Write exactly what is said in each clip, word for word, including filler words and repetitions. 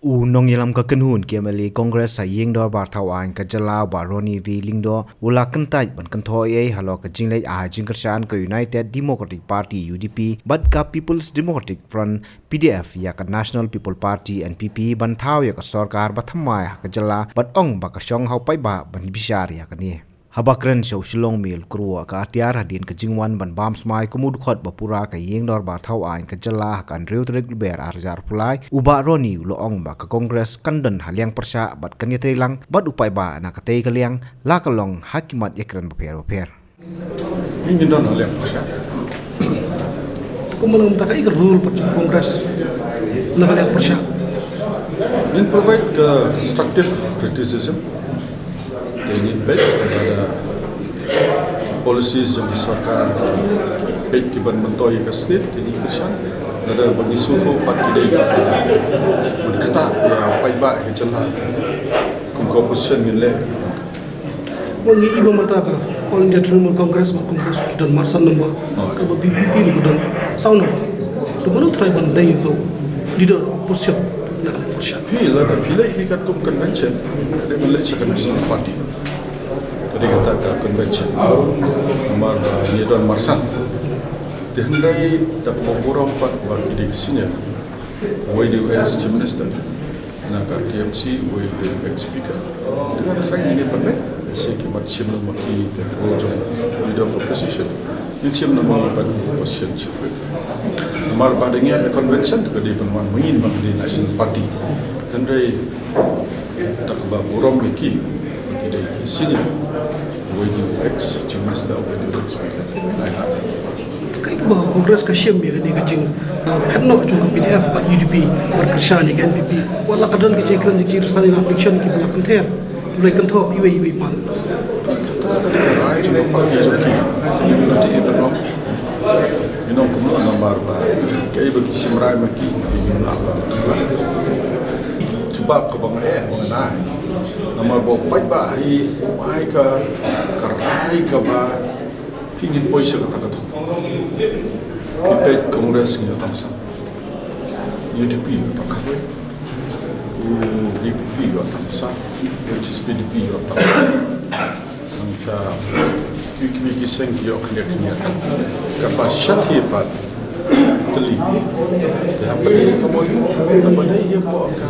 U nongïalam ka kynhun ki M L A Congress ha ïing dorbar thaw aiñ ka jylla, Bah Ronnie V Lyngdoh, u la kyntait ban kynthoh ei ei halor ka jingleit ai jingkyrshan ka United Democratic Party, U D P, bad ka People's Democratic Front, P D F, ïa ka National People Party, N P P, ban thaw ïa ka sorkar ba thymmai ha ka jylla, bad ong ba ka shong ha u paidbah ban bishar ïa kane. Haba kren sha u Shillong Mail Kruwa ka atiar hadien ka jingwan ban bam smai kum u dkhot ba pura ka ïing dorbar thaw aiñ ka jylla ha ka hynriew tarik Lber ar hajar arphew lai, u Bah Ronnie u la ong ba ka Congress kan don ha liang pyrshah bad kan ïatreilang bad u paidbah na katei ka liang, la ka long ha ki mat ïakren bapher bapher. Ngin don ha liang pyrshah. Kumno ngam ta ka i ka rule pat jong Congress na ka liang pyrshah. Ngin provide ka constructive criticism. Te ngin peit lada policies jong ka sorkar, peit ki ban myntoi ka state, te ngin kyrshan. Lada ba ngi sngewthuh pat ki dei ban ktah ïa paidbah ka jylla, kum ka opposition ngin leh. Wan ngi i ba mynta ka All India Trinamool Congress bad Congress ki don marsan number, kaba B P P ruh ka don saw number. Te mano trai ban dei ka leader of opposition na ka election? Phi, lada phi leh hi katkum convention, ka dei ban leh sha ka National Party. Ka dei kata ka convention. Namar ba ngi don marsan. Te hynrei da kaba burom pat ba ki dei ki senior. Wei dei u ex Chief Minister na ka T M C, wei dei u ex Speaker. Te nga trai ngi ngin pynbeit, se ki mat shim na ma ki, te ko jong leader of opposition. Ngin shim na ma ki pat opposition chief whip. Namar ba dei ngi ïa convention, te ka dei pynwan ma ngin ma ka dei National Party. Hynrei da kaba burom ïa ki, ki dei ki senior. Wei dei u ex Chief Minister, wei dei u ex Speaker. Te ngi nai ha. Kaei kaba Congress ka shim ïa kane ka jing, ah, phet noh jong ka P D F bad U D P bad kyrshan ïa ka N P P. Wat la ka don ka jingkren jingkyrshan ïa la election kiba la kynther, kiba la kynthoh iwei iwei pat. Kata ka dei ka rai jong ka party jong ki. Ngi ïa ka jingïadon. Ngi ong kumno namar ba kaei ba ki shim rai ma ki, ki ïa la ba. Jubab kaba nga eh, ba nga nai. Namar ba u paidbah hi um ai ka, ka rai kaba Phi ngin poi sha kata ka thong. Phi peit Congress ngi ïoh tang san. U D P ïoh tang khatwei. U V P P ïoh tang san. U H S P D P ïoh tang san. Nangta ki, ki, ki seng ki ïoh khyndiat khyndiat. Kaba shathie pat. Tylli. Te hapdeng ka mon, hapdeng ïa ka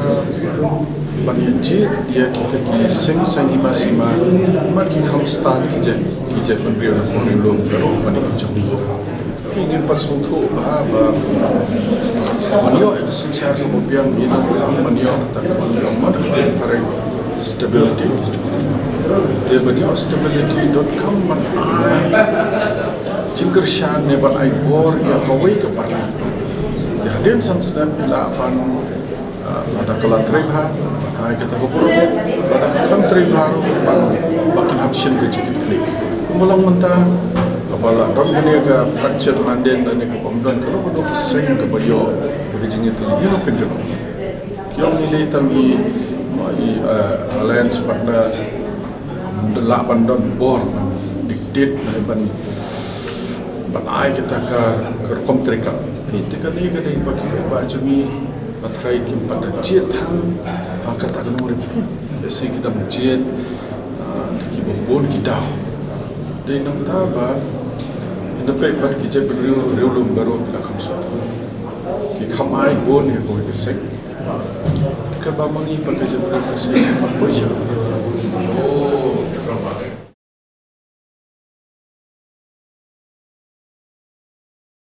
ban ïa jied ïa kita ki seng saiñ hima sima, ma ki kham stad ki jait, ki jait ban briew na ka ri lum ka ruh ban ïa ki jong ngi. Ki ngin pat sngewthuh bha ba ban ïoh ïa ka synshar kaba biang, ïa ban ïoh kata ka ban ïoh ma ka phareng stability. Te ban ïoh stability donkam ban ai jingkyrshan ne ban ai bor ïa kawei ka party. Te hadien san snem phi lah ban, ah, lada ka la trei bha, ban ai kata ka burom, lada ka khlem trei bha ruh ban, ba kin hap shim ka jingkitkhlieh. Kumba long mynta, kaba la don kane ka fractured mandate lane kaba ym don kano kano ka seng kaba ïoh ïa ka jingïatylli, ïa phin kynnoh. Ki ong ngi dei tang i, i, eh, alliance partner, ym lah ban don bor ban dictate ne ban, ban ai kata ka, ka rukom treikam. Te kane ka dei ba ki paidbah jong ngi, ba trai kim pat da jied than ha kata ka nongrim. Te shi ki dang jied, ah, da kiba bun ki daw. Dei nangta ba ynda peit pat ki jaitbynriew riewlum baroh ki la kham sngewthuh. Ki kham ai bun ïa kawei ka seng. Kaba ma ngi pat ka jaitbynriew ka seng, ba poi sha kata ka